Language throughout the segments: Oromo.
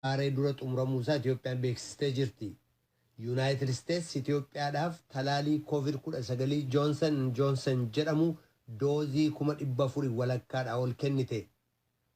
Waaree dura xumuramuusaa Itiyoophiyaan beeksistee jirti. Yuunaayitid Isteets Itiyoophiyaadhaaf talaalii Covid-19 Joonsan Joonsan jedhamu doozii 400,000 ol kennite.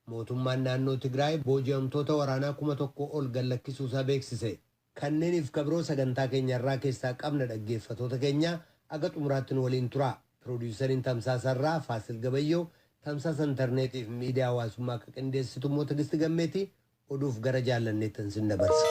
Mootummaan naannoo Tigraay booji'amtoota waraanaa 1000 ol gad lakkisuusaa beeksise. Kanneeniif ka biroo sagantaa keenya har'aa keessaa qabna dhaggeeffatoota keenya aga xumuraatti nu waliin turaa. Piroodiyusariin tamsaasa irraa Faasil Gabayyoo, tamsaasa intarneetiif miidiyaa hawaasummaa akka qindeessitu immoo Tigisti Gammeeti. Oduuf gara Jaallanneettan sin dabarsa.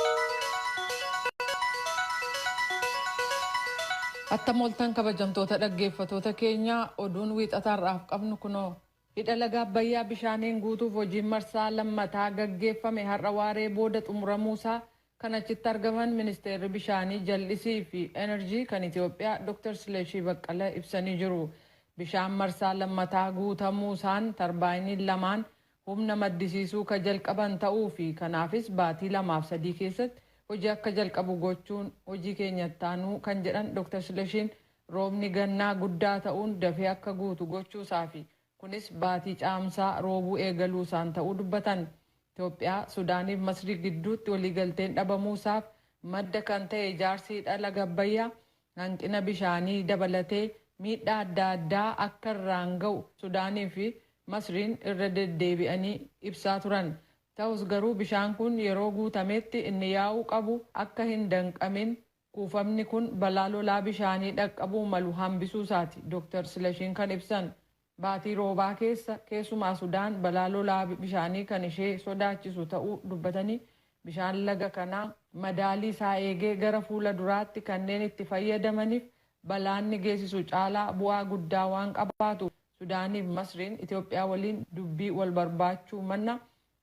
Attam ooltan kabajamtoota dhaggeeffatoota keenyaa, oduun Wiixata har'aaf qabnu kunoo. Hidha laga Abbayyaa bishaaniin guutuuf hojiin marsaa lammataa gaggeeffame har'a waaree booda xumuramuusaa kan achitti argaman ministeerri bishaanii, jal'isii fi enerjii kan Itiyoophiyaa Dr. Sileshii Baqqala ibsanii jiru. Bishaan marsaa lammataa guutamuusaan tarbaayiniin lamaan humna maddisiisuu ka jalqaban ta'uu fi kanaafis baatii lamaaf sadii keessatti hojii akka jalqabu gochuun hojii keenya itti aanuu kan jedhan Dr. Sileshiin roobni gannaa guddaa ta'uun dafee akka guutu gochuusaa fi kunis baatii Caamsaa roobuu eegaluusaan ta'uu dubbatan. Itoophiyaa, Sudaaniif Masrii gidduutti waliigalteen dhabamuusaaf madda kan ta'e ijaarsi hidha laga Abbayyaa hanqina bishaanii dabalatee miidhaa adda addaa akka irraan ga'u Sudaanii fi Masriin irra deddeebi'anii ibsaa turan. Ta'us garuu bishaan kun yeroo guutametti inni yaa'uu qabu akka hin danqamin kuufamni kun balaa lolaa bishaanii dhaqqabuu malu hambisuusaati Dr. Silashiin kan ibsan. Baatii roobaa keessa keessumaa Sudaan balaa lolaa bishaanii kan ishee sodaachisu ta'uu dubbatanii bishaan laga kanaa madaalii isaa eegee gara fuula duraatti kanneen itti fayyadamaniif balaan ni geessisu caalaa bu'aa guddaa waan qabaatuuf Sudaaniif Masriin Itoophiyaa waliin dubbii wal barbaachuu manna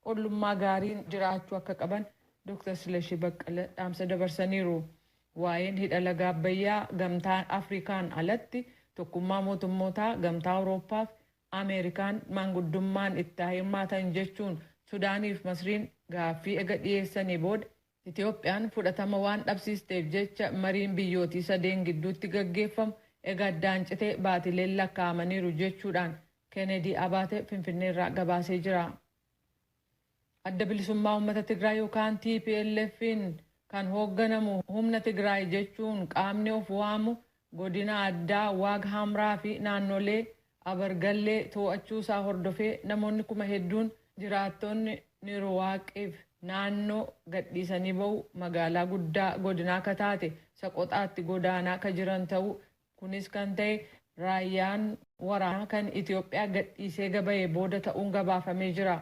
ollummaa gaariin jiraachuu akka qaban Dr. Silashii Baqqala dhaamsa dabarsaniiru. Waa'een hidha laga Abbayyaa Gamtaa Afrikaan alatti Tokkummaa Mootummootaa, Gamtaa Awurooppaaf Ameerikaan maanguddummaan itti haa hirmaatan jechuun Sudaaniif Masriin gaaffii ega dhiyeessanii booda Itiyoophiyaan fudhatama waan dhabsiisteef jecha mariin biyyootii sadeen gidduutti gaggeeffamu ega addaan citee baatileen lakkaa'amaniiru jechuu dhaan Kenedii Abaate Finfinnee irraa gabaasee jira. Adda Bilisummaa Uummata Tigraay yokaan TPLFn kan hoogganamu humna Tigraay jechuun qaamni of waamu godina addaa Waag Hamraa fi naannolee Abargallee too'achuu isaa hordofee namoonni 8000n jiraattonni Niruwaaqiif naannoo gadhiisanii ba'uu magaalaa guddaa godinaa ka taate Saqoxaatti godaanaa ka jiran ta'uu kunis kan ta'e raayyaan waraanaa kan Itiyoophiyaa gadhiisee ega ba'ee booda ta'uun gabaafamee jira.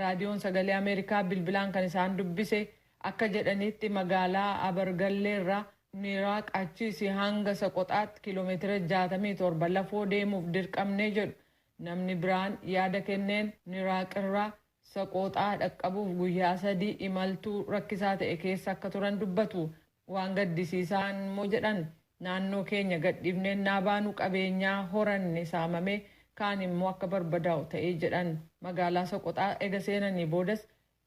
Raadiyoon Sagalee Ameerikaa bilbilaan kan isaan dubbise akka jedhanitti magaalaa Abargallee irraa Niraaq achiis hanga Saqoxaatti kiiloomeetira 67 lafoo deemuuf dirqamne jedhu. Namni biraan yaada kenneen Niraaq irraa Saqooxaa dhaqqabuuf guyyaa sadi imaltuu rakkisaa ta'e keessa akka turan dubbatu. Waan gaddisiisaan immoo jedhan naannoo keenya gadhiifnee ennaa baanu qabeenyaa horanne saamamee kaan immoo akka barbadaa'u ta'e jedhan. Magaalaa Soqoxaa ega seenanii boodas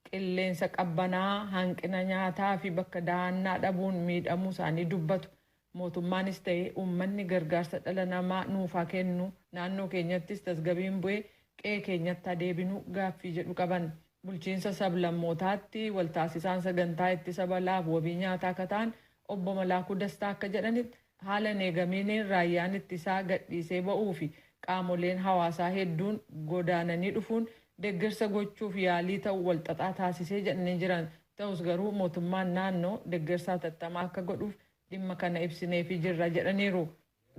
qilleensa qabbanaa'aa, hanqina nyaataa fi bakka dahannaa dhabuun miidhamuu isaanii dubbatu. Mootummaanis ta'e uummanni gargaarsa dhala namaa nuuf haa kennu, naannoo keenyattis tasgabiin bu'ee qe'ee keenyatti haa deebinu gaaffii jedhu qaban. Bulchiinsa sab-lammootaatti wal-taasisaan sagantaa ittisa balaaf wabii nyaataa ka ta'an Obbo Malaakuu Dastaa akka jedhanitti, haala hin eegamiiniin raayyaan ittisaa gadhiisee ba'uu fi qaamoleen hawaasaa hedduun godaananii dhufuun deggersa gochuuf yaalii ta'u walxaxaa taasisee jedhanii jiran. Ta'us garuu mootummaan naannoo deggersa hatattamaa akka godhuuf dhimma kana ibsineefii jirra jedhaniiru.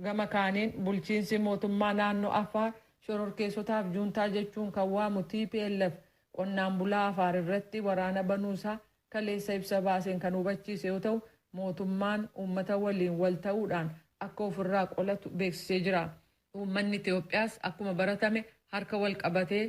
Gama kaaniin bulchiinsi mootummaa naannoo Affaar shororkeessotaaf juuntaa jechuun kan waamu tplf qonnaan bulaa Afaar irratti waraana banuu isaa kaleessa ibsa baaseen kan hubachiise yoo ta'u mootummaan uummata waliin wal ta'uudhaan akka ofirraa qolatu beeksisee jira. Uummanni Itiyoophiyaas akkuma baratame harka wal qabatee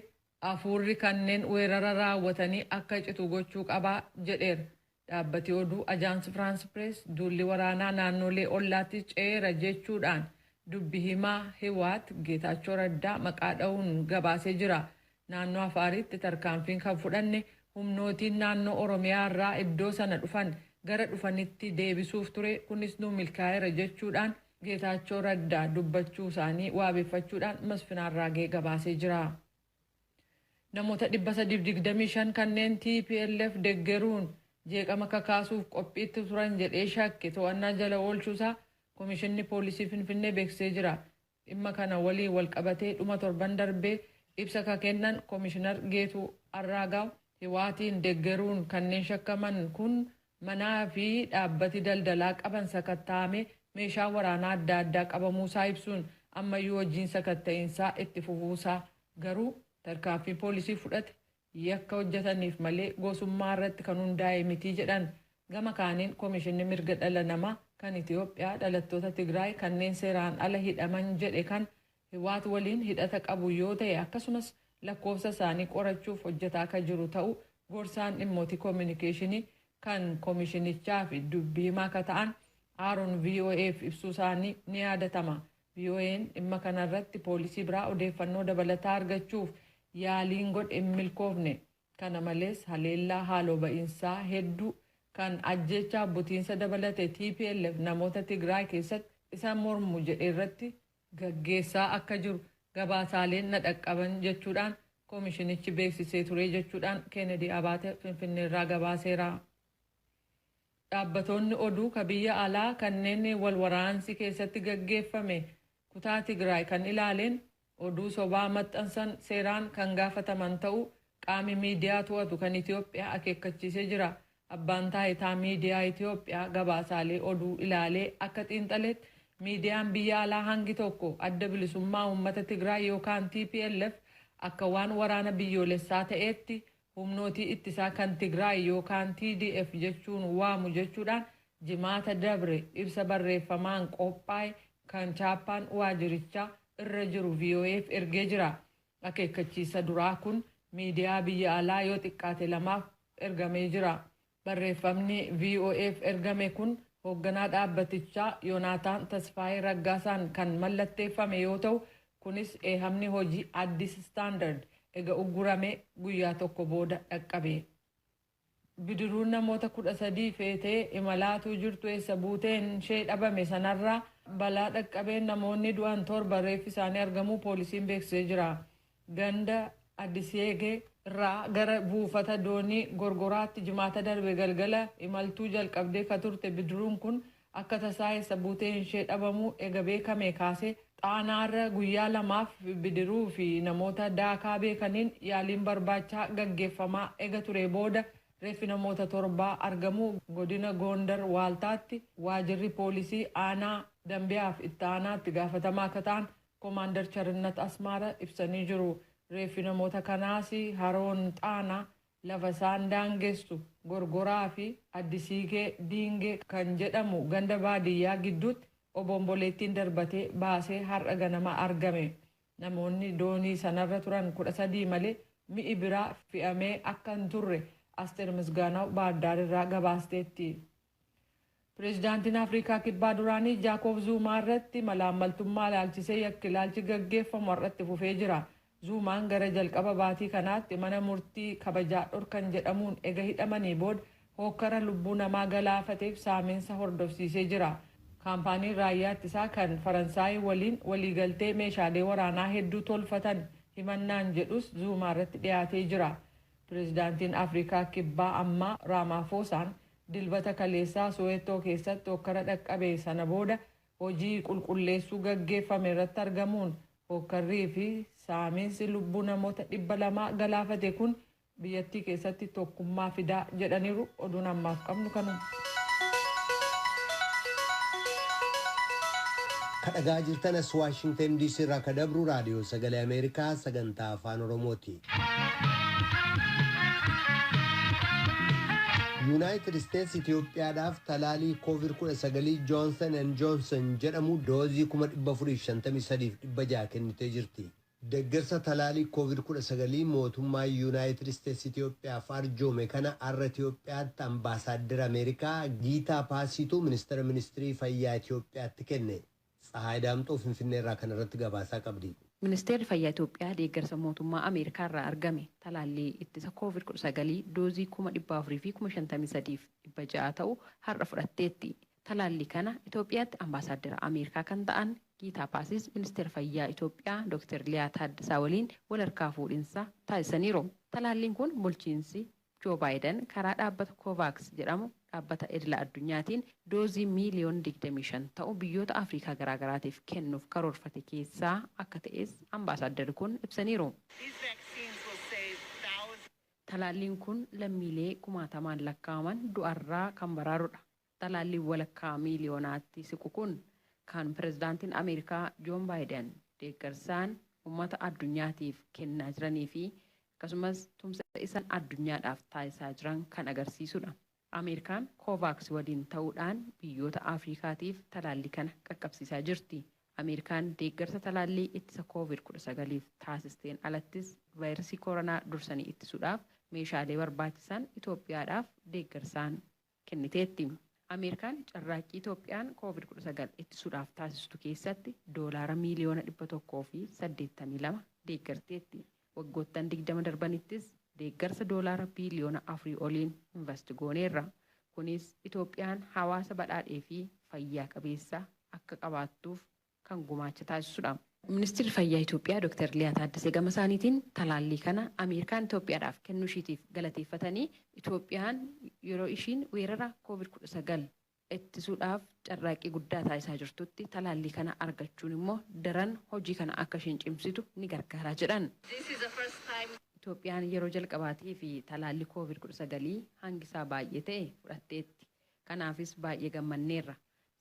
afuurri kanneen weerara raawwatanii akka citu gochuu qaba jedheera. Dhaabbati oduu Ajaans Firaans Pirees duulli waraanaa naannoolee ollaatti ce'eera jechuu dhaan dubbi himaa Hiwaat Geetaachoo Raddaa maqaa dha'uun gabaasee jira. Naannoo Afaaritti tarkaanfiin kan fudhanne humnootiin naannoo Oromiyaa irraa iddoo sana dhufan gara dhufanitti deebisuuf ture kunis nuu milkaa'eera jechuu dhaan Geetaachoo Raddaa dubbachuu isaanii waabeffachuudhaan Masfin Arraagee gabaasee jira. Namoota 325 kanneen TPLF deggeruun jeeqama kakaasuuf qophiitti turan jedhee shakke to'annaa jala oolchuusaa Komishinni Poolisii Finfinnee beeksisee jira. Dhimma kana waliin walqabatee dhuma torban darbee ibsa ka kennan Komishinar Geetuu Arraagaaw, Hiwaatiin deggeruun kanneen shakkaman kun manaa fi dhaabbati daldalaa qaban sakatta'amee meeshaa waraanaa adda addaa qabamuusaa ibsuun, ammayyuu hojiin sakatta'insaa itti fufuusaa, garuu tarkaanfii poolisii fudhate yakka hojjetaniif malee gosummaa irratti kan hundaa'e miti jedhan. Gama kaaniin, Komishinni Mirga Dhala Namaa kan Itiyoophiyaa dhalattoota Tigraay kanneen seeraan ala hidhaman jedhe kan Hiwaat waliin hidhata qabu yoo ta'e, akkasumas lakkoofsa isaanii qorachuuf hojjetaa akka jiru ta'u gorsaan dhimmoota koominikeeshinii kan komishinichaa fi dubbii himaa akka ta'an Aaron VOAf ibsuu isaanii ni yaadatama. VOA'n dhimma kanarratti poolisii biraa odeeffannoo dabalataa argachuuf yaaliin godhe hin milkoofne. Kana malees, haleellaa haaloo ba'iinsaa hedduu kan ajjeechaa butiinsa dabalate TPLF namoota Tigraay keessatti isa mormu jedhe irratti gaggeessaa akka jiru gabaasaaleen na dhaqqaban jechuudhaan koomishinichi beeksisee ture jechuudhaan Kennedy Abaate Finfinneerraa gabaaseera. Dhaabbatoonni oduu ka biyya alaa kanneen wal waraansi keessatti gaggeeffame kutaa Tigraay kan ilaaleen oduu sobaa maxxansan seeraan kan gaafataman ta'uu qaami miidiyaa to'atu kan Itiyoophiyaa akeekkachiisee jira. Abbaan taayitaa miidiyaa Itiyoophiyaa gabaasaalee oduu ilaalee akka xiinxaletti, miidiyaan biyya alaa hangi tokko Adda Bilisummaa Uummata Tigraay yookaan TPLF akka waan waraana biyyoolessaa ta'eetti humnootii ittisaa kan Tigraay yookaan TDF jechuun waamu jechuudhaan Jimaata dabre ibsa barreeffamaan qophaa'e kan chaappaan waajirichaa irra jiru VOAf ergee jira. Akeekkachiisa duraa kun miidiyaa biyya alaa yoo xiqqaate lamaaf ergamee jira. Barreeffamni VOAf ergame kun hoogganaa dhaabbatichaa Yoonaataan Tasfaayee Raggaasaan kan mallatteeffame yoo ta'u, kunis eehamni hojii Addis Standard ega uggurame guyyaa tokko booda dhaqqabe. Bidiruun namoota 13 feetee imalaatuu jirtu eessa buuteen ishee dhabame sanarraa balaa dhaqqabeen namoonni du'an 7 reeffi isaanii argamuu poolisiin beeksisee jira. Ganda Addisiyeegee irraa gara buufata doonii Gorgoraatti Jimaata darbe galgala imaltuu jalqabdee ka turte bidiruun kun akka tasaa eessa buuteen ishee dhabamuu ega beekame kaasee Xaanaarra guyyaa 2f bidiruu fi namoota daakaa beekaniin yaaliin barbaachaa gaggeeffamaa ega ture booda reeffi namoota torbaa argamuu godina Goondar Waaltaatti waajirri poolisii aanaa Dambiyaaf itti aanaatti gaafatamaa akka ta'an Koomaandar Charinnat Asmaara ibsanii jiru. Reeffi namoota kanaas haroon Xaanaa lafa isaan daangessu Gorgoraa fi Addisiigee Diingee kan jedhamu ganda baadiyyaa gidduutti obomboleettiin darbatee baasee har'a ganama argame. Namoonni doonii sanarra turan 13 malee mi'i biraa fe'amee akka hin turre Asteer Misgaanaaw Baahirdaar irraa gabaasteetti. Pireezidaantiin Afrikaa Kibbaa duraanii Jaakoob Zuumaa irratti malaammaltummaa ilaalchisee yakki ilaalchi gaggeeffamu har'atti fufee jira. Zuumaan gara jalqaba baatii kanaatti mana murtii kabajaa dhorkan jedhamuun ega hidhamanii booda hookkara lubbuu namaa galaafateef saaminsa hordofsiisee jira. Kaampaaniin raayyaa ittisaa kan Faransaay waliin waliigaltee meeshaalee waraanaa hedduu tolfatan himannaan jedhus Zuumaa irratti dhiyaatee jira. Pireezidaantiin Afrikaa Kibbaa ammaa Raamaafoosaan Dilbata kaleessaa Soweetoo keessatti hokkara dhaqqabe sana booda hojii qulqulleessuu gaggeeffame irratti argamuun, hokkarrii fi saamiinsi lubbuu namoota 200 galaafate kun biyyattii keessatti tokkummaa fidaa jedhaniiru. Oduun ammaaf qabnu kanuma. Ka dhagaa jirtan as Waashingtan DC irraa ka dabru Raadiyoo Sagalee Ameerikaa sagantaa Afaan Oromooti. Yuunaayitid Isteets Itiyoophiyaadhaaf talaalii Koovid-19 Joonsan and Joonsan jedhamu doozii 453,600 kennitee jirti. Deeggarsa talaalii Koovid-19 mootummaa Yuunaayitid Isteets Itiyoophiyaaf arjoome kana har'a Itiyoophiyaatti ambaasaaddara Ameerikaa Giitaa Paasiituu ministeera ministirii fayyaa Itiyoophiyaatti kenne. Tsahaay Daamxoo Finfinnee irraa kanarratti gabaasaa qabdi. Ministeerri Fayyaa Itoophiyaa deeggarsa mootummaa Ameerikaa irraa argame talaallii ittisa Koovid-19 doozii 453,600 ta'u har'a fudhatteetti. Talaallii kana Itoophiyaatti ambaasaaddara Ameerikaa kan ta'an Giitaa Paasis ministeera fayyaa Itoophiyaa Dr. Liyaa Taaddasaa waliin wal harkaa fuudhinsa taasisaniiru. Talaalliin kun bulchiinsi Joo Baayiden karaa dhaabbata Kovaaks jedhamu dhaabbata idila addunyaatiin doozii miiliyoona 25 ta'u biyyoota Afrikaa garaagaraatiif kennuuf karoorfate keessaa akka ta'es ambaasaadarri kun ibsaniiru. Talaalliin kun lammiilee kumaatamaan lakkaa'aman du'arraa kan baraarudha. Talaalliin walakkaa miiliyoonaatti siqu kun kan pirezidaantiin Ameerikaa Joon Baayiden deeggarsaan uummata addunyaatiif kennaa jiranii fi akkasumas tumsa isaan addunyaadhaaf taasisaa jiran kan agarsiisudha. Ameerikaan Kovaaks waliin ta'uudhaan biyyoota Afrikaatiif talaallii kana qaqqabsiisaa jirti. Ameerikaan deeggarsa talaallii ittisa COVID-19 taasisteen alattis vaayirasii koronaa dursanii ittisuudhaaf meeshaalee barbaachisan Itoophiyaadhaaf deeggarsaan kenniteetti. Ameerikaan carraaqqii Itoophiyaan COVID-19 ittisuudhaaf taasistu keessatti doolaara miiliyoona 182 deeggarteetti. Waggoottan 20 darbanittis deeggarsa doolaara biiliyoona 4 oliin invest gooneerra. Kunis Itoophiyaan hawaasa badhaadhee fi fayyaa qabeessa akka qabaattuuf kan gumaacha taasisudha. Ministeerri Fayyaa Itoophiyaa Dr. Liyaa Taaddasee gama isaaniitiin talaallii kana Ameerikaan Itoophiyaadhaaf kennuu ishiitiif galateeffatanii Itoophiyaan yeroo ishiin weerara COVID-19 ittisuudhaaf carraaqqii guddaa taasisaa jirtutti talaallii kana argachuun immoo daran hojii kana akka isheen cimsitu ni gargaaraa jedhan. Itoophiyaan yeroo jalqabaatii fi talaallii COVID-19 hangisaa baay'ee ta'e fudhatteetti. Kanaafis baay'ee gammanneerra.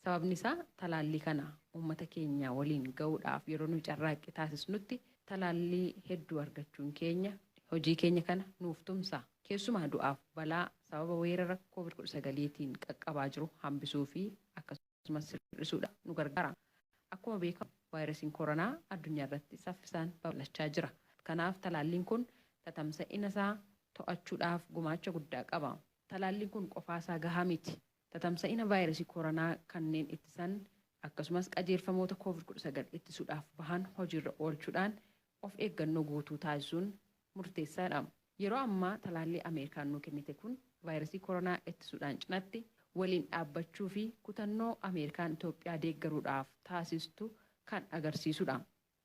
Sababni isaa talaallii kana uummata keenya waliin gahuudhaaf yeroo nuyi carraaqqii taasisnutti talaallii hedduu argachuun keenya hojii keenya kana nuuf tumsa. Keessumaa du'aaf balaa sababa weerara COVID-19tiin qaqqabaa jiru hambisuu fi akkasumas hir'isuudhaaf nu gargaara. Akkuma beekamu vaayirasiin koronaa addunyaa irratti saffisaan babal'achaa jira. Kanaaf talaalliin kun tatamsa'ina isaa to'achuudhaaf gumaacha guddaa qaba. Talaalliin kun qofaasaa gahaa miti. Tatamsa'ina vaayirasii koronaa kanneen ittisan akkasumas qajeelfamoota COVID-19 ittisuudhaaf bahan hojiirra oolchuudhaan of eeggannoo guutuu taasisuun murteessaadha. Yeroo ammaa talaallii Ameerikaan nuu kennite kun vaayirasii koronaa ittisuudhaan cinatti waliin dhaabbachuu fi kutannoo Ameerikaan Itoophiyaa deeggaruudhaaf taasistu kan agarsiisudha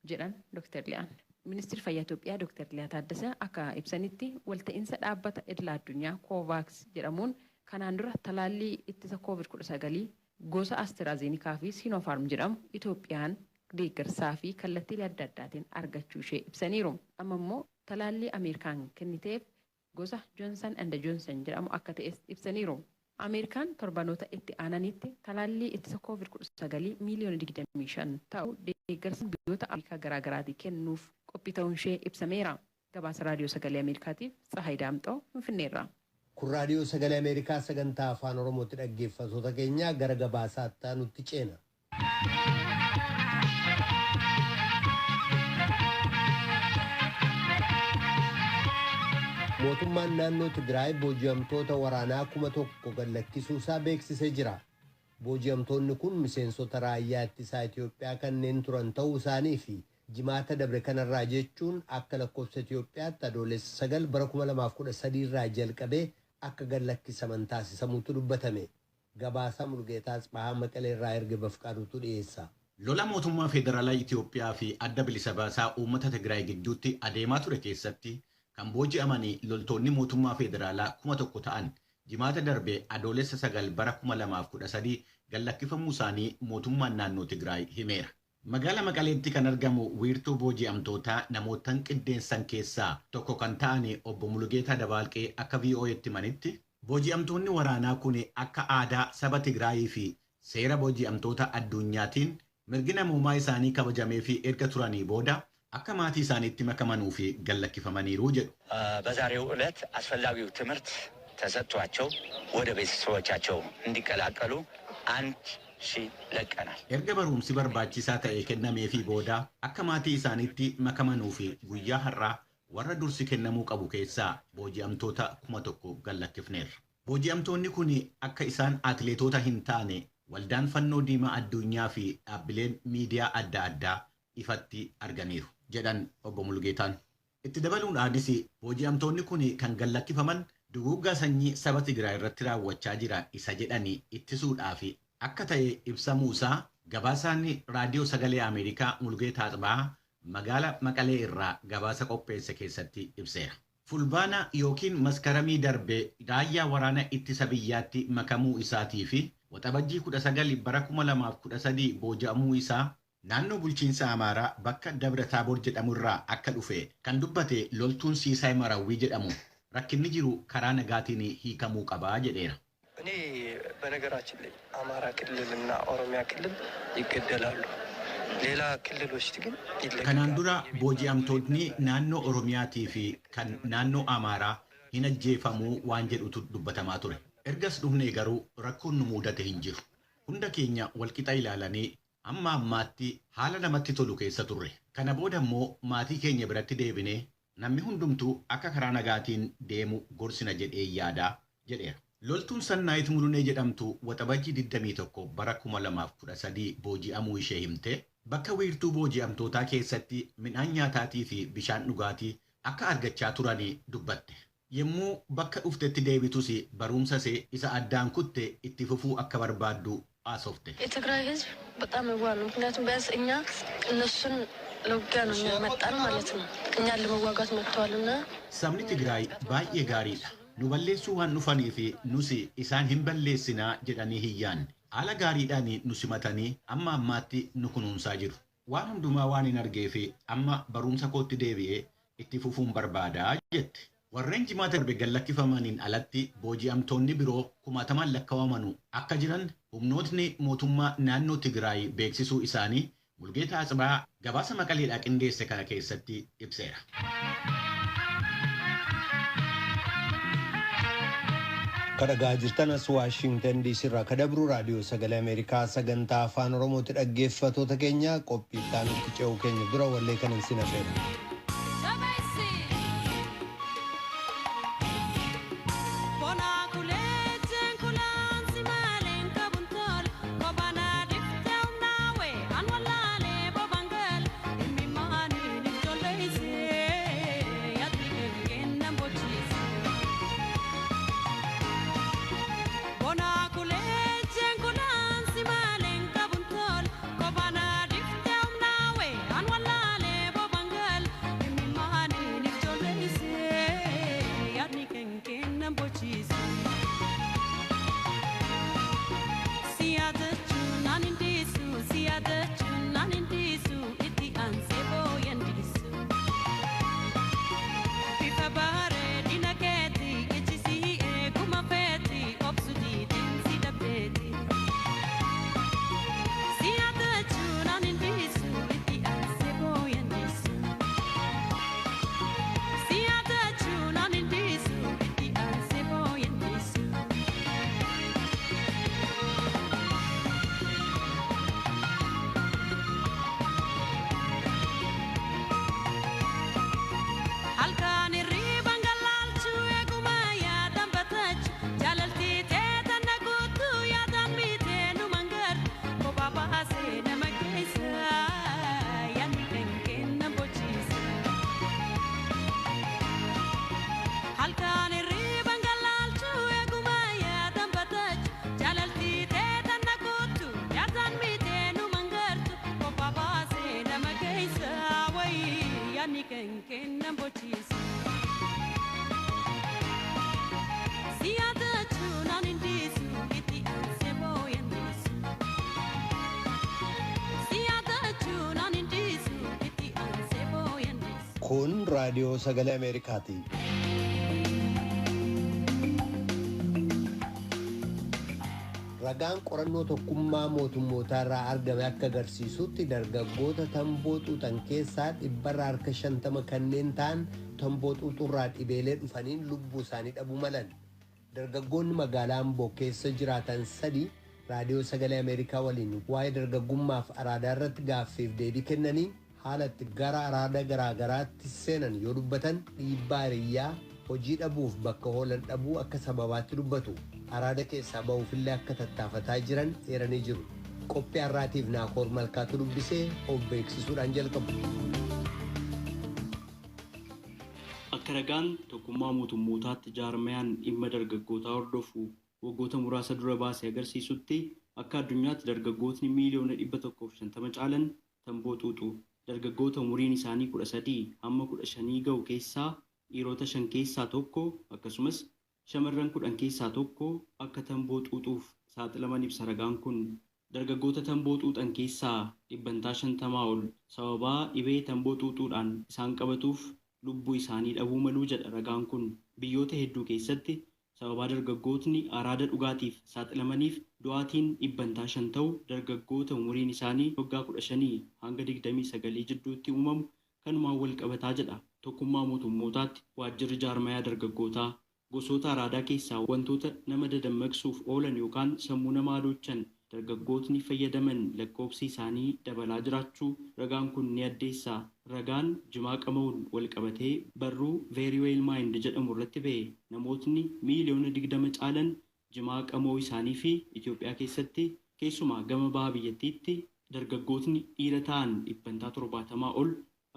jedhan Dr. Liyaan. Ministeerri Fayyaa Itoophiyaa Dr. Liyaa Taaddasee akka ibsanitti walta'iinsa dhaabbata idila addunyaa Kovaaks jedhamuun kanaan dura talaallii ittisa COVID-19 gosa Asteraazeenikaa fi Siinofaarm jedhamu Itoophiyaan deeggarsaa fi kallattiilee adda addaatiin argachuu ishee ibsaniiru. Amma immoo talaallii Ameerikaan kenniteef gosa Joonsan and Joonsan jedhamu akka ta'es ibsaniiru. Ameerikaan torbanoota itti aananitti talaallii ittisa COVID-19 miiliyoona 25 ta'u deeggarsa biyyoota Afrikaa garaagaraatii kennuuf qophii ta'uun ishee ibsameera. Gabaasa Raadiyoo Sagalee Ameerikaatiif Tsahaay Daamxoo Finfinneerra. Kun Raadiyoo Sagalee Ameerikaa sagantaa Afaan Oromootti dhaggeeffattoota keenya gara gabaasaatti nutti ceena. Mootummaan naannoo Tigraay booji'amtoota waraanaa 1000 gad lakkisuu isaa beeksisee jira. Booji'amtoonni kun miseensota raayyaa ittisaa Itoophiyaa kanneen turan ta'uu isaanii fi jimaata dabre kanarraa jechuun akka lakkoofsa Itoophiyaatti adoolessa 9 bara 2013 irraa jalqabee akka gad lakkisaman taasisamuutu dubbatame. Gabaasaa Mulgeetaa Tsbahaa Maqalee irraa erge Bafqaaduutu dhiyeessa. Lola mootummaa federaalaa Itoophiyaa fi adda bilisa baasaa uummata Tigraay gidduutti adeemaa ture keessatti kan booji'amanii loltoonni mootummaa federaalaa 1000 ta'an jimaata darbe adoolessa 9 bara 2013 gad lakkifamuu isaanii mootummaan naannoo Tigraay himeera. Magaala Maqaleetti kan argamu wiirtuu booji'amtootaa namootan qindeessan keessaa tokko kan ta'an obbo Mulugeetaa Dabaalqee akka VOA'tti himanitti booji'amtoonni waraanaa kun akka aadaa saba Tigraayii fi seera booji'amtoota addunyaatiin mirgi namoomaa isaanii kabajamee fi erga turanii booda akka maatii isaaniitti makamanuu fi gad lakkifamaniiru jedhu. በዛሬው ዕለት አስፈላጊው ትምህርት ተሰጥቷቸው ወደ ቤተሰቦቻቸው እንዲቀላቀሉ 1000 ለቀናል። Erga barumsi barbaachisaa ta'e kennameefii booda akka maatii isaaniitti makamanuu fi guyyaa har'aa warra dursi kennamuu qabu keessaa booji'amtoota 1000 gad lakkifneerra. Booji'amtoonni kun akka isaan atileetota hin taane waldaan fannoo diimaa addunyaa fi dhaabbileen miidiyaa adda addaa ifatti arganiiru jedhan obbo Mulugeetaan. Itti dabaluudhaanis booji'amtoonni kun kan gad lakkifaman duguuggaa sanyii saba Tigraay irratti raawwachaa jira isa jedhanii ittisuudhaaf akka ta'e ibsamuusaa Gabaasaan raadiyoo sagalee Ameerikaa Mulgeetaa Atsibaa magaala Maqalee irraa gabaasa qopheesse keessatti ibseera. Fulbaana yookiin maskaramii darbe raayyaa waraana ittisa biyyaatti makamuu isaatii fi waxabajjii 19 bara 2013 booji'amuu isaa naannoo bulchiinsa Amaaraa bakka Dabra Taaboor jedhamu irraa akka dhufe kan dubbate loltuun Siisaay Marawwii jedhamu rakkinni jiru karaa nagaatiin hiikamuu qabaa jedheera. እኔ በነገራችን ላይ አማራ ክልል እና ኦሮሚያ ክልል ይገደላሉ። ሌላ ክልሎች ግን Kanaan dura booji'amtoonni naannoo Oromiyaatii fi kan naannoo Amaaraa hin ajjeefamuu waan jedhutu dubbatamaa ture. Ergas dhufnee garuu rakkoon nu mudate hin jiru. Hunda keenya walqixa ilaalanii amma ammaatti haala namatti tolu keessa turre. Kana booda immoo maatii keenya biratti deebinee namni hundumtuu akka karaa nagaatiin deemu gorsina jedhee yaadaa jedheera. Loltuun Sannaayit Mulunee jedhamtu waxabajjii 21 bara 2013 booji'amuu ishee himte bakka wiirtuu booji'amtootaa keessatti midhaan nyaataatii fi bishaan dhugaatii akka argachaa turanii dubbatte. Yommuu bakka dhuftetti deebitus barumsa ishee isa addaan kutte itti fufuu akka barbaaddu haasofte. የትግራይ ህዝብ በጣም የዋህ ነው። ምክንያቱም ቢያንስ እኛ እነሱን ለውጊያ ነው የመጣን ማለት ነው። እኛን ለመዋጋት መጥተዋል እና Sabni Tigraay baay'ee gaariidha. Nu balleessuu waan dhufanii fi nus isaan hin balleessinaa jedhanii hin yaanne. Haala gaariidhaan nu simatanii amma ammaatti nu kunuunsaa jiru. Waan hundumaa waan hin argee fi amma barumsa kootti deebi'ee itti fufuun barbaadaa jette. Warreen jimaata darbe gallakkifamaniin alatti booji'amtoonni biroo kumaatamaan lakkaawamanu akka jiran humnootni mootummaa naannoo Tigraay beeksisuu isaanii Mulgeetaa Atsibaa gabaasa Maqaleedhaa qindeesse kana keessatti ibseera. Kadhagaa jirtan as Waashingtan DC irraa kadabru raadiyoo sagalee Ameerikaa sagantaa afaan Oromooti. Dhaggeeffatoota keenya, qophii itti aanutti ce'uu keenya dura wallee kanan sin hafeera. Kun raadiyoo sagalee Ameerikaati. Ragaan qorannoo tokkummaa mootummootaa irraa argame akka agarsiisutti, dargaggoota tamboo xuuxan keessaa 50% kanneen ta'an tamboo xuuxurraa dhibeelee dhufaniin lubbuu isaanii dhabuu malan. Dargaggoonni magaalaa Amboo keessa jiraatan sadi raadiyoo sagalee Ameerikaa waliin waa'ee dargaggummaaf araadaa irratti gaaffiif deebii kennanii, haala itti gara araada garaagaraatti seenan yoo dubbatan, dhiibbaa hiriyyaa, hojii dhabuuf bakka oolan dhabuu akka sababaatti dubbatu. Araada keessaa ba'uufillee akka tattaafataa jiran eeranii jiru. Qophii har'aatiif Naakoor Malkaatu dubbisee of beeksisuudhaan jalqabu. Akka ragaan tokkummaa mootummootaatti jaarmayaan dhimma dargaggootaa hordofu waggoota muraasa dura baasee agarsiisutti, Akka addunyaatti dargaggootni miiliyoona 150 caalan tamboo xuuxu. Dargaggoota umuriin isaanii 13 hamma 15 gahu keessaa dhiirota 5 keessaa 1 akkasumas shamarran 10 keessaa 1 akka tamboo xuuxuuf saaxilaman ibsa ragaan kun. Dargaggoota tamboo xuuxan keessaa 50% ol sababaa dhibee tamboo xuuxuudhaan isaan qabatuuf lubbuu isaanii dhabuu maluu jedha ragaan kun. Biyyoota hedduu keessatti sababaa dargaggootni araada dhugaatiif saaxilamaniif du'aatiin 5% ta'u dargaggoota umuriin isaanii waggaa 15 hanga 29 jidduutti uumamu kanumaan wal qabataa jedha. Tokkummaa mootummootaatti waajjirri jaarmayaa dargaggootaa gosoota araadaa keessaa wantoota nama dadammaqsuuf oolan yookaan sammuu namaa adoochan dargaggootni fayyadaman lakkoofsi isaanii dabalaa jiraachuu ragaan kun ni addeessa. Ragaan jimaa qama'uun wal qabatee barruu Very Well Mind jedhamu irratti ba'e namootni miiliyoona 20 caalan jimaa qama'uu isaanii fi Itoophiyaa keessatti keessumaa gama baha biyyattiitti dargaggootni dhiira ta'an 70% ol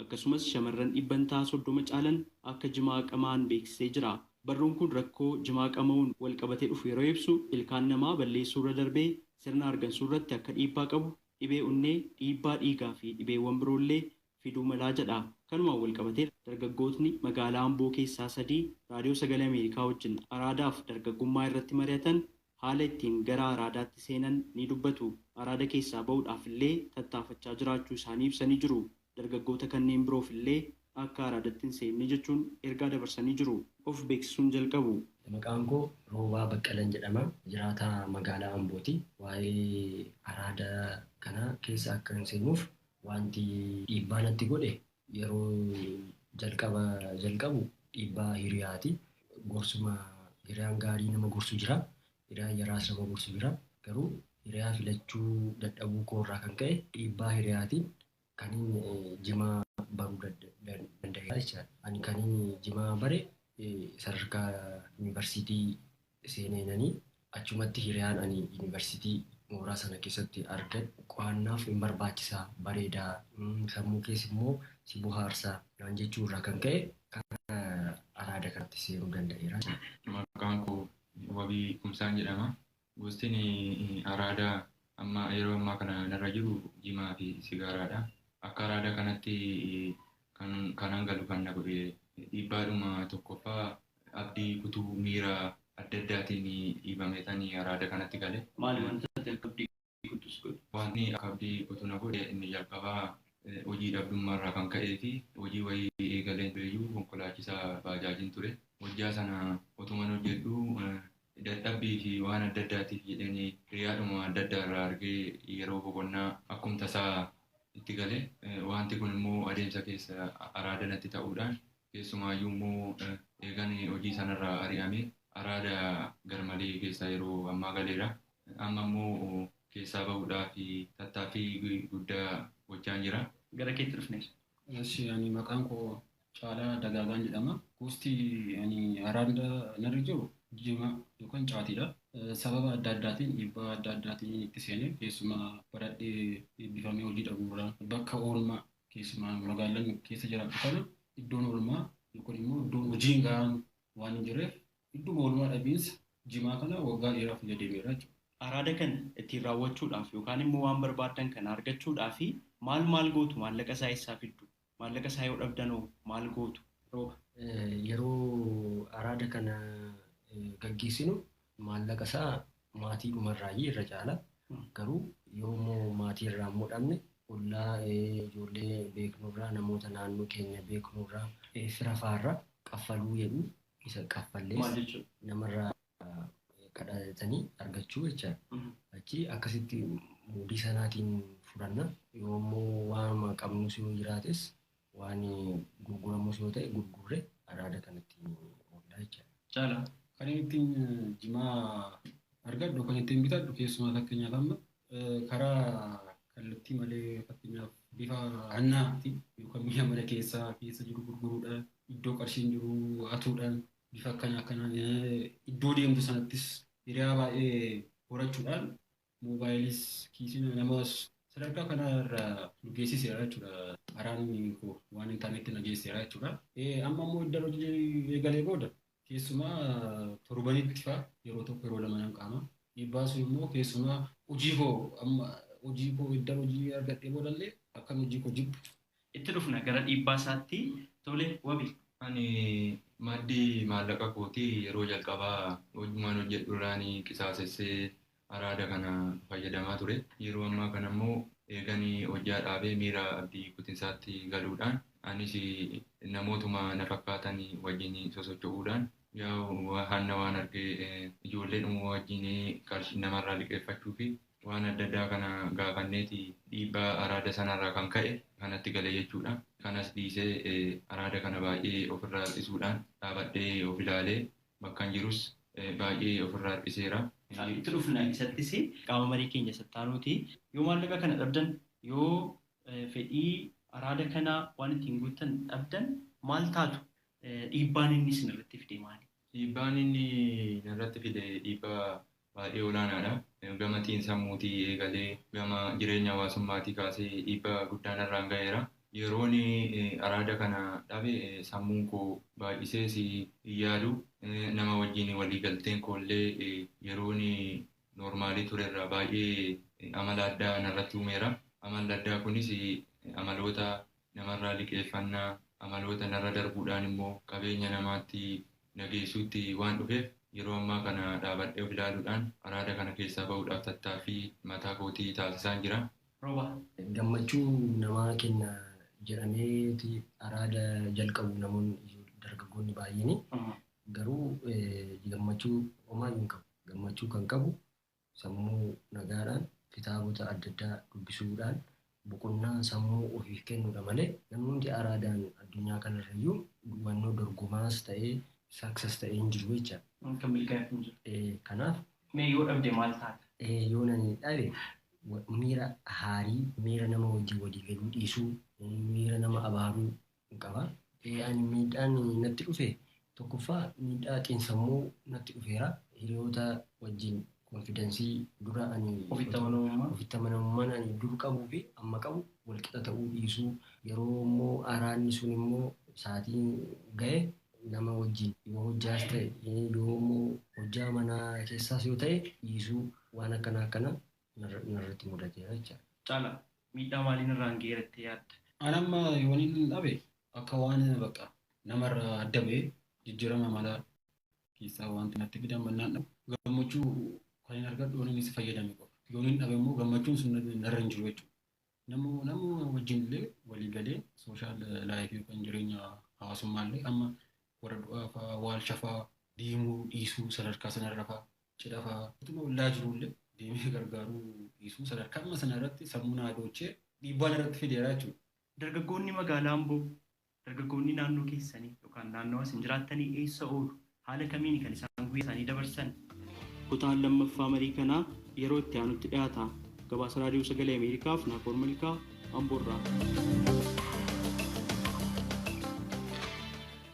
akkasumas shamarran 30% caalan akka jimaa qama'an beeksisee jira. Barruun kun rakkoo jimaa qama'uun wal qabatee dhufu yeroo ibsu ilkaan namaa balleessuu irra darbee sirna hargansuu irratti akka dhiibbaa qabu, dhibee onnee, dhiibbaa dhiigaa fi dhibeewwan biroollee fiduu malaa jedha. Kanumaan wal qabatee dargaggootni magaalaa Amboo keessaa 3 raadiyoo sagalee Ameerikaa wajjin araadaaf dargaggummaa irratti mari'atan haala ittiin gara araadaatti seenan ni dubbatu. Araada keessaa bahuudhaaf illee tattaafachaa jiraachuu isaanii ibsanii jiru. Dargaggoota kanneen biroof illee akka araadatti hin seenne jechuun ergaa dabarsanii jiru. Of beeksisuun jalqabu. Maqaan koo Roobaa Baqqalan jedhama. Jiraataa magaalaa Ambooti. Waa'ee araada kanaa keessa akka hin seenuuf wanti dhiibbaa natti godhe yeroo jalqabu dhiibbaa hiriyaati. Gorsuma hiriyaan gaarii nama gorsu jira. Hiriyaan yaraas nama gorsu jira. Garuu hiriyaa filachuu dadhabuu koorraa kan ka'e dhiibbaa hiriyaatiin kan inni jimaa baruu danda'e jechaadha. Ani kan inni jimaa bare sadarkaa yuunivarsiitii seeneenanii achumatti hiriyaan ani yuunivarsiitii mooraa sana keessatti argadhu qo'annaaf hin barbaachisaa bareedaa sammuu keessa immoo si bohaarsaa naan jechuu irraa kan ka'e karaa araada kanatti seenuu danda'eera. Maqaan koo Wabii Kumsaan jedhama. Gosti araada amma yeroo ammaa kana narra jiru jimaa fi sigaaraadha. Akka araada kanatti kanan galu kan na godhe dhiibbaadhuma tokkoffaa abdii kutuu miira adda addaatiin dhiibameetanii araada kanatti gale. Maali wanta akka abdii kutus godhe? Wanti akka abdii kutuu na godhe inni jalqabaa hojii dhabdummaarraa kan ka'ee fi hojii wayii eegaleen tureyyuu konkolaachisaa baajaajiin ture. Hojjaa sana otuman hojjedhu dadhabbii fi waan adda addaatiif jedheen hiriyaadhuma adda addaarraa argee yeroo boqonnaa akkuma tasaa itti gale. Wanti kun immoo adeemsa keessa araada natti ta'uudhaan keessumaayyuu immoo eegan hojii sanarraa ari'ame araada garmalee keessa yeroo ammaa galeera. Amma immoo keessaa bahuudhaa fi tattaaffii guddaa gochaa jira. Gara keetti dhufnees. Ani maqaan koo Caalaa Dagaagaan jedhama. Gosti ani araada narra jiru jimaa yookaan caatiidha. Sababa adda addaatiin dhiibbaa adda addaatiin itti seenee keessumaa baradhee eebbifamee hojii dhabuurraa bakka oolmaa keessumaa magaalaan keessa jiraatu kana iddoon oolmaa yookaan immoo iddoon hojiin gahaan waan hin jirreef idduma oolmaa dhabiinsa jimaa kana waggaa dheeraaf fayyadameera jechuudha. Araada kana ittiin raawwachuudhaaf yookaan immoo waan barbaadan kana argachuudhaaf maal maal gootu? Maallaqa isaa eessaa fiddu? Maallaqa isaa yoo dhabdanoo maal gootu? Rooba. Yeroo araada kana gaggeessinu maallaqa isaa maatii dhumarraayyii irra caala. Garuu yoo immoo maatii irraa immoo dhabne ollaa ijoollee beeknurraa namoota naannoo keenya beeknurraa fira faarraa qaffaluu jedhu isa qaffallees namarraa kadhatanii argachuu jechaadha. Achi akkasitti muudii sanaatiin fudhanna. Yoo immoo waan qabnus yoo jiraates waan gurguramus yoo ta'e gurgurre araada kanatti oollaa jechaadha. Caalaa. Kan ittiin jimaa argadhu kan ittiin bitadhu keessumaa fakkeenyaaf amma karaa kallattii malee fakkeenyaaf bifa hannaatiin yookaan mi'a mana keessaa keessa jiru gurguruudhaan iddoo qarshiin jiru hatuudhaan bifa akkana akkanaan iddoo deemtu sanattis hiriyaa baay'ee horachuudhaan moobaayiliis kiisiin namas sadarkaa kanarra nu geessiseera jechuudha. Araanni koo waan hin taanetti na geessiseera jechuudha. Amma immoo iddoo hojii eegalee booda keessumaa torbanitti fa'a yeroo tokko yeroo lama nan qaama. Dhiibbaa sun immoo keessumaa hojii koo amma hojii koo iddoo hojii argadhee boodallee akkan hojii koo jibbu. Itti dhufna gara dhiibbaa isaatti tole wabi. Ani maddi maallaqa kootii yeroo jalqabaa hojumaan hojjedhu irraan qisaasessee araada kana fayyadamaa ture. Yeroo ammaa kana immoo eeganii hojjaa dhaabee miira abdii kutinsaatti galuudhaan anis namootuma na fakkaatan wajjin sosocho'uudhaan yaa'u hanna waan argee ijoollee dhuma wajjin qarshii namarraa liqeeffachuu fi waan adda addaa kana gaafanneeti dhiibbaa araada sanarraa kan ka'e kanatti gale jechuudha. Kanas dhiisee araada kana baay'ee ofirraa hir'isuudhaan dhaabadhee of ilaalee bakkan jirus baay'ee ofirraa hir'iseera. Itti dhufna isattis qaama marii keenya sattaanuuti. Yoo maallaqa kana dhabdan yoo fedhii araada kanaa waan ittiin guuttan dhabdan maal taatu? Dhiibbaan inni isin irratti fide maali? Dhiibbaan inni narratti fide dhiibbaa baay'ee olaanaadha. Gama xiinsammuutii eegalee gama jireenya hawaasummaatii kaasee dhiibbaa guddaa narraan ga'eera. Yeroon araada kana dhabe sammuun koo baay'isees hin yaadu. Nama wajjin walii galteen koo illee yeroon noormaalii turerra baay'ee amala addaa narratti uumeera. Amalli addaa kunis amaloota namarraa liqeeffannaa, amaloota narra darbuudhaan immoo qabeenya namaatti nageessuutti waan dhufeef yeroo ammaa kana dhaabadhee of ilaaluudhaan araada kana keessaa bahuudhaaf tattaaffii mataa kootii taasisaan jira. Rooba. Gammachuu namaa kenna jedhameeti araada jalqabu namoonni dargaggoonni baay'een garuu gammachuu homaayyuu hin qabu. Gammachuu kan qabu sammuu nagaadhaan kitaabota adda addaa dubbisuudhaan boqonnaa sammuu ofiif kennuudha malee namni hundi araadaan addunyaa kanarrayyuu hubannoo dorgomaas ta'ee success ta'ee hin jiru jechaadha. Kan milkaa'eef hin jiru. Kanaaf. Mee yoo dhabde maal taata? Yoo nani dhabe miira haarii, miira nama wajjin walii galuu dhiisuu, miira nama abaaruu qaba. Ani miidhaan natti dhufe tokkoffaa miidhaa xiinsammuu natti dhufeera. Hiriyoota wajjin confidence dura ani Ofitti amanamummaa. Ofitti amanamummaan ani dur qabuu fi amma qabu walqixa ta'uu dhiisuu yeroo immoo araanni sun immoo sa'aatiin ga'e nama wajjin yoo hojjaas ta'e yoo immoo hojjaa manaa keessaas yoo ta'e dhiisuu waan akkana akkana narratti mudateera jechaadha. Caala miidhaa maaliin irraan ga'eera yaadda? Ani amma yoon inni dhabe akka waan bakka namarraa adda ba'ee jijjiirama amalaa keessaa wanti natti fidan mannaan dhabu gammachuu kan hin argadhu yoon inni si fayyadame qofa. Yoon inni dhabe immoo gammachuun sun narra hin jiru jechuudha. Nama wajjin illee walii galee social life yookaan jireenya hawaasummaa illee amma warra du'aa fa'aa waalcha fa'aa deemuu dhiisuu sadarkaa sanarra fa'aa cidha fa'aa utuma ollaa jiru illee deemee gargaaruu dhiisuu sadarkaa amma sana irratti sammuu naa doochee dhiibbaan irratti fideera jechuudha. Dargaggoonni magaalaa Amboo, dargaggoonni naannoo keessanii yookaan naannoo isin jiraattanii eessa oolu? Haala kamiin kan isaan guyyaa isaanii dabarsan? Kutaan lammaffaa marii kanaa yeroo itti aanutti dhiyaata. Gabaasa Raadiyoo Sagalee Ameerikaaf Naakoor Malkaa Amboorraa.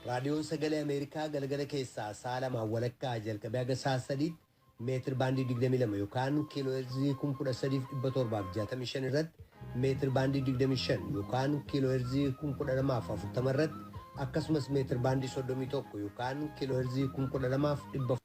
Raadiyoon Sagalee Ameerikaa galgala keessaa sa'a lamaan walakkaa jalqabee haga sa'a sadiitti meetir baandii 22 yookaan kiiloo heerzii 13,765 irratti, meetir baandii 25 yookaan kiiloo heerzii 12,040 irratti, akkasumas meetir baandii 31 yookaan kiiloo heerzii 12,400